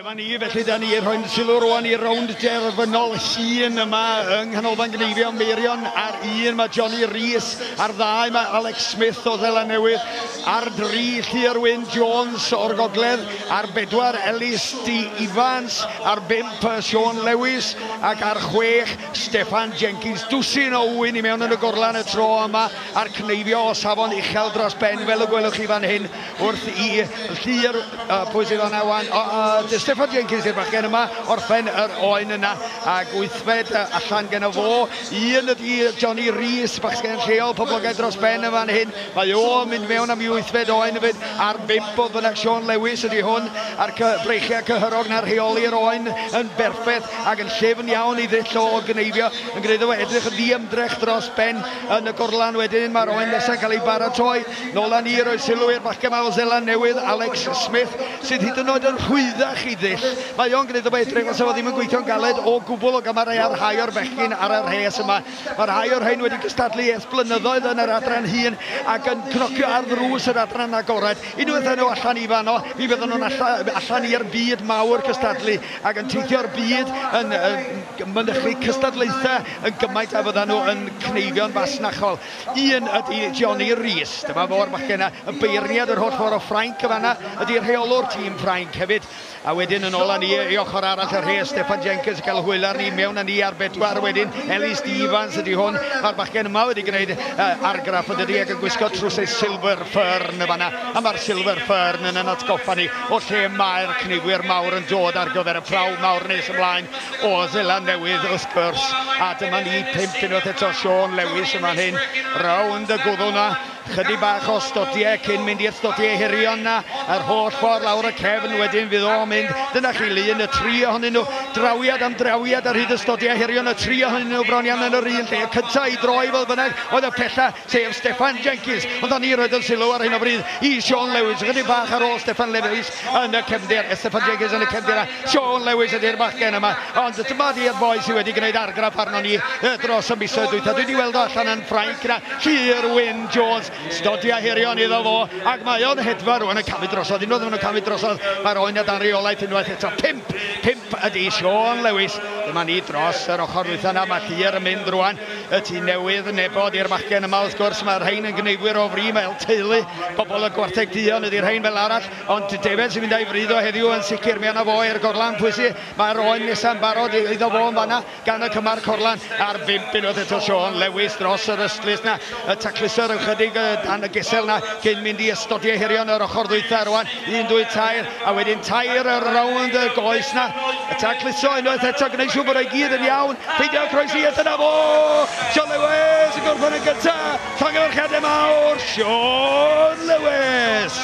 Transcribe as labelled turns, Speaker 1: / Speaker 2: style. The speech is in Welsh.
Speaker 1: Dyma ni, felly da ni rhoi'n sylw rwan i rownd derfynol hŷn yma yng Nghanolfan Gneifio Meirion. Ar un mae Johnny Rees, ar ddau mae Alex Smith o Seland Newydd, ar dri Llyr Wyn Jones o'r Gogledd, ar bedwar Ellis D Evans, ar bump Sean Lewis ac ar chwech Steffan Jenkins. Dwsin o ŵyn i mewn yn y gorlan y tro yma a'r cneifio o safon uchel dros ben fel y gwelwch chi fan hyn wrth i Llyr, pwy sydd fan'na wan? Steffan Jenkins i'r bachgen yma, orffen yr oen yna, ac wythfed allan gen fo. Un ydy Johnny Rees, bachgen lleol, poblogaidd dros ben yn fan hyn. Mae o'n mynd mewn am i wythfed oen hefyd, ar bump fodd bynnag Sean Lewis ydy hwn, a'r breichiau cyhyrog na'r rheoli'r oen yn berffaith ac yn llyfn iawn i ddull o gneifio, yn gwneud o edrych yn ddiymdrech dros ben yn y gorlan wedyn. Mae'r oen nesaf cael ei baratoi. Nôl â ni i roi sylw i'r bachgen yma o Seland Newydd, Alex Smith, sydd hyd yn oed yn rhwyddach i ddull. Mae o'n gwneud o edrych fel sa fo ddim yn gweithio'n galed o gwbl o gymharu â rhai o'r bechgyn ar y rhes yma. Mae rhai o'r rhain wedi cystadlu ers blynyddoedd yn yr adran hŷn ac yn cnocio ar ddrws yr adran agored. Unwaith â nhw allan i fanno, mi fydden nhw'n allan i'r byd mawr cystadlu ac yn teithio'r byd yn mynychu cystadlaethau yn gymaint a fyddan nhw yn cneifio'n fasnachol. Un ydy Johnny Rees. Dyma fo'r bachgen yna, y beirniad yr holl ffordd o Ffrainc y fanna, ydy rheolwr tîm Ffrainc hefyd. A wedyn yn ôl â ni i ochr arall y rhes, Steffan Jenkins yn cael hwyl arni, mewn â ni ar bedwar wedyn, Ellis D Evans ydy hwn. Mae'r bachgen yma wedi gwneud argraff yn dydi ac yn gwisgo trwsau Silver Fern y fanna. A mae'r Silver Fern yn atgoffa ni o lle mae'r cneifwyr mawr yn dod ar gyfer y prawf mawr nes ymlaen o Seland Newydd wrth gwrs. A dyma ni pump unwaith eto, Sean Lewis yma'n hyn, rownd y gwddw na. Chydig bach o stodiau cyn mynd i'r stodiau hirion na, yr holl ffordd lawr y cefn wedyn fydd o'n mynd. Dyna chi lun, y tri ohonyn nhw, drawiad am drawiad ar hyd y stodiau hirion, y tri ohonyn nhw bron iawn yn yr un lle. Y cyntaf i droi fel bynnag oedd y pella, sef Steffan Jenkins. Ond o'n i roed yn sylw ar hyn o bryd i Sean Lewis, chydig bach ar ôl Steffan Lewis yn y cefndir, Steffan Jenkins yn y cefndir, a Sean Lewis ydy'r bachgen yma. Ond dyma di'r boi sydd wedi gwneud argraff arnon ni dros y misoedd dwytha. Dwi wedi weld o allan yn Ffrainc na, Llyr Wyn Jones. Stodia hirion iddo fo, ac mae o'n hedfa rwan yn camu drosodd. Unwaith maen nhw'n camu drosodd, mae'r oen o dan reolaeth unwaith eto. Pump ydy Sean Lewis. Dyma ni dros yr ochr ddwytha yna, mae Llyr yn mynd rwan. Y tŷ newydd yn nebod i'r bachgen yma, wrth gwrs, mae'r rhain yn gneifwyr o fri, mae'r teulu, bobl y gwartheg duon ydy'r rhain fel arall, ond David sy'n mynd â'i fryd o heddiw yn sicr, mi yna fo i'r gorlan pwysi, mae'r oen nesa'n barod iddo fo yn fanna, gan y cymar corlan ar bump unwaith eto Sean Lewis dros yr ystlys na, y taclusor ychydig dan y gesel na, cyn mynd i ystodiau hirion yr ochr ddwytha rwan, 1, 2, 3, a wedyn tair y rownd y goes na, y tacluso unwaith eto, gwneud siŵr bod o'i gyd yn iawn, peidio croesi, a dyna fo! Sean Lewis yn gorffen yn gyntaf, llongyfarchiadau mawr, Sean Lewis!